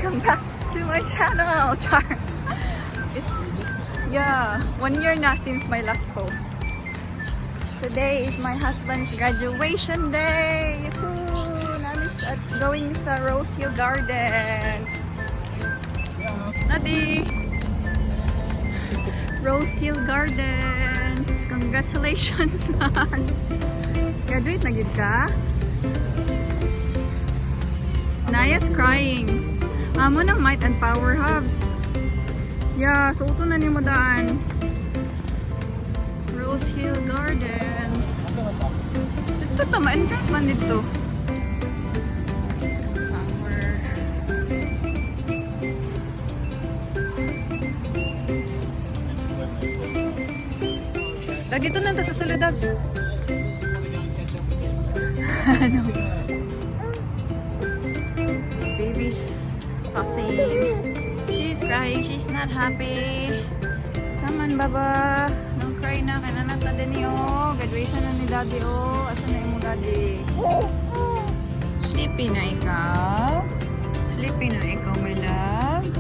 Welcome back to my channel! Char! It's, yeah, 1 year na since my last post. Today is my husband's graduation day! Yahoo! Namis at going sa Rose Hill Gardens. Nadi! Rose Hill Gardens! Congratulations! Graduate na gid ka? Naya's crying. Amo ng Might and Power Hubs. Yeah, so uto na nimo daan. Rose Hill Gardens. Dito tama, entrance man dito. Power. Dito na ta sa sulod, Hubs. Ano? Baby's fussing. She's crying. She's not happy. Come on, Baba. Don't cry na. Kaya na ta din oh. Graduation na ni Daddy oh. Asa na imo daddy? Sleepy na ikaw? Sleepy na ikaw, my love?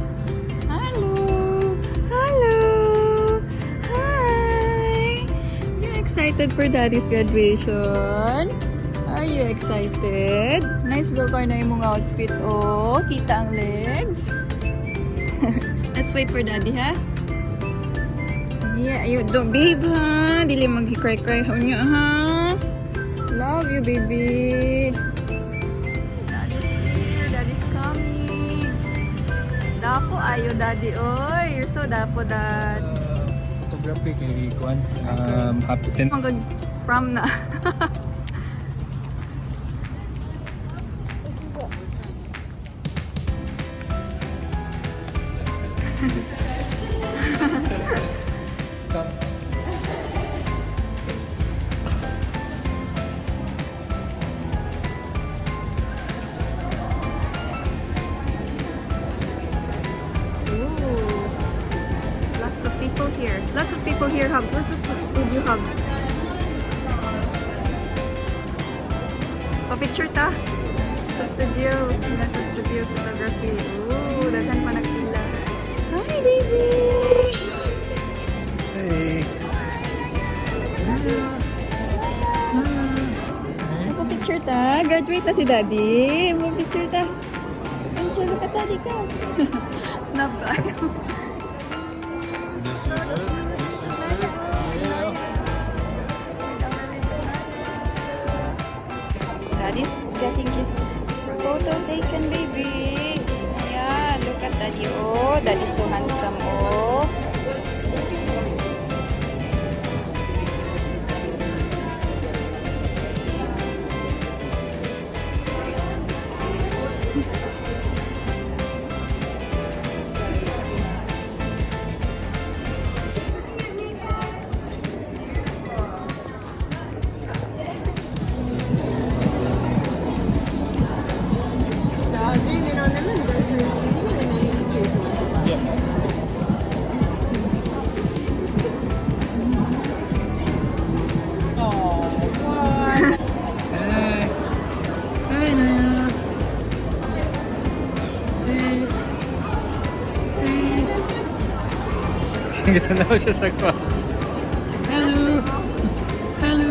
Hello! Hello! Hi! You excited for Daddy's graduation? Are you excited? Nice bro na imong outfit, oh. Kita ang legs. Let's wait for Daddy, ha? Yeah, you don't, babe, ha? Dili mag-cry-cry niya, ha? Love you, baby. Daddy's here. Daddy's coming. Dapo ayo, Daddy. Oy, you're so dapo, Dad. Photography kay kuan happy 10 Mag prom na. Ooh. Lots of people here. Lots of people here, Hubs. Where's the studio, Hubs? Pa-picture ta. Sa studio. Nasa studio photography. Ooh, daghan pa nagpila. Hi, baby! Hey. Pa-picture ta. Graduate na si Daddy. Pa-picture ta. Picture, look at Daddy ka. Snap ka. This is it. This is it. Yeah. Daddy's getting his photo taken, baby. Ayan, look at Daddy. Oh, Daddy's so handsome. Oh. So I'll zoom in on them and go through them with you, and then you can choose the ones you like. Oh, what? Hey. Hi, Naya. Hey. Hey. Kita na siya sa kwa. Hello. Hello.